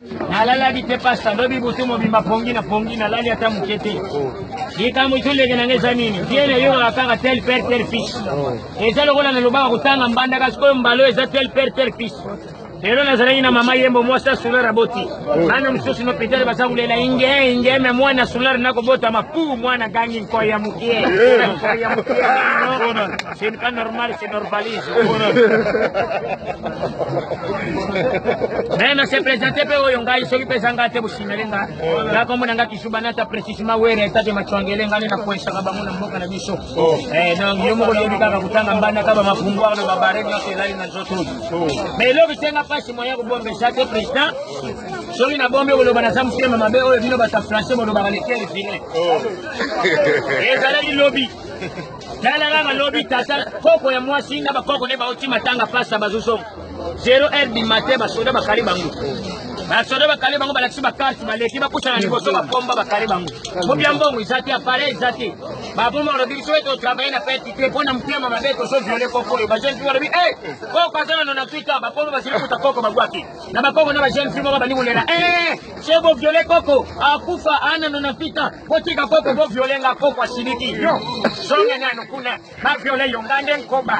Nalalaki te pasta, lobi butu mobimba pongi na pongi, nalali ata moke te. Likambo ezoleka na ngai eza nini? Bien nayokaka kaka tel père tel fils. Eza lokola nalobaka kotanga mbandaka sikoyo mbala oyo eza tel père tel fils. Lelo nazalaki na mama Yembo mwasi ya Soulard aboti. Bana mosusu na hôpital baza kolela inge inge me mwana Soulard nakobotama pu mwana gangi nkoy ya mokie. Nkoy ya mokie. Non, ce n'est pas normal, c'est normalise. Mais na se présenter pe oyo ngai soki pe eza ngai te bosignale nga. Nga kombo na nga Kisubanata précisément were etate machwangele ngai na kwesaka bango na mboka na biso. Eh donc yo moko yebi kaka kotanga mbanda kaka mapungwa na babare nyonso elali na nzoto oyo. Mais eloko esenga mpasi moyen kobomba eza te président. Soki nabombi koloba naza motema mabe oyo bino bato ya français bolobaka lequel vilain. Ezalaki lobi. Tala kaka lobi tata koko ya mwasi na bakoko nde bauti matanga pasta bazozonga 0 heure du matin basoda bakali bango basoda bakali bango balakisi bakarte baleki bapusana liboso bapomba bakali bango mobia mbongo eza te appareil eza te baboma balobi biso ete otravaille na perte te mpo na motema mabe tozo viole koko oyo bajeune fille balobi e koko aza na 98 ans bapomba bazali kuta koko babwaki na bakoko na bajeune fille moko bandi kolela e se boviole koko akufa ana 98 ans Botika koko bo viole nga koko asiliki yo zonga nanu kuna ba viole yo nga nde nkoba.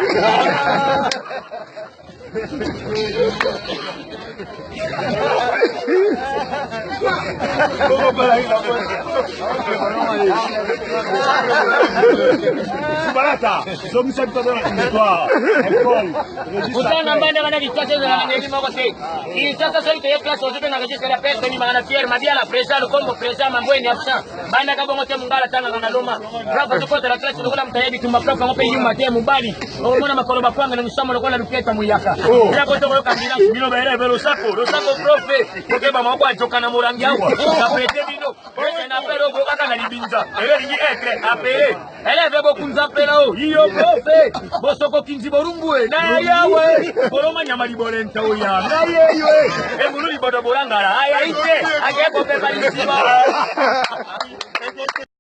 Balata, zongisa biso na histoire. École. Kotanga mbanda bana Kinshasa ezalaka na ndenge moko te. Kinshasa soki toye classe ozobenga registre ya perte ebimaka na fiere Mabiala présent Lukombo présent Mambweni absent. Bandaka bongo te mongala atangaka na Loma. Prof azokota na classe lokola moto ayebi tumba prof yango mpe yuma te mobali. Okomona makolo bakwanga na misomo lokola luketa muyaka. Bila koto koyoka ambulance bino ba eleve losako losako prof okeba moko ajoka na molangi awa. Kapete bino. Ese na pere okokaka na libinza. Ele elingi etre apele. Eleve bokunza mpela o iyo profe bosoko kinzi borumbu e na yawe boloma nyama libolenta oya na yeyo e embulu libodo bolangala aya ite ake kopepa lisiba.